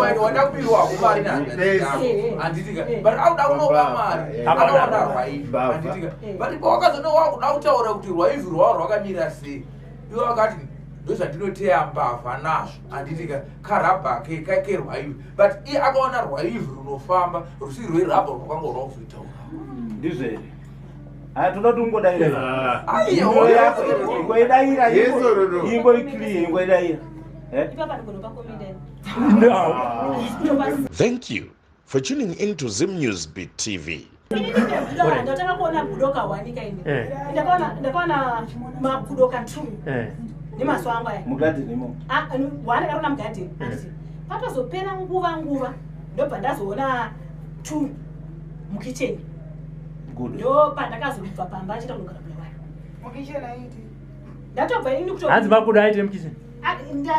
yako wada kubirwako mari nehanzvadzi yako, handitika? But auda kunoba mari, akaona rwaivhi, handitika? But pawakazona wakuda kutaura kuti rwaivhi rwavo rwakamira sei, iwe wakati ndozvandinoteya mbavha nazvo, handitika? Karabha kerwaivhi, but iye akaona rwaivhi runofamba rusiri rwerabha rwakanga rwakuzoitaura. Ndizvo here? Aya, toda kuti ungodaira. Aiwa. Ingoidaira. Yes or no? Ingoiclear, ingoidaira. Eh? Ipapa ndinogonopa comment. No. Thank you for tuning in to Zim News Beat TV. Ndatanga kuona gudo kawanika ini. Ndakaona magudo ka2 nemaso angu aya. Mugadheni imomo? Ah, one ndakaona mugadheni, handiti? Patozopera nguva ndobva ndazoona two mukicheni. Good. Ndo pandakazobva pamba achiita kunogara Bulawayo. Ndatobva ini kuto Hanzi makudo aite mukicheni? Ah, handiti.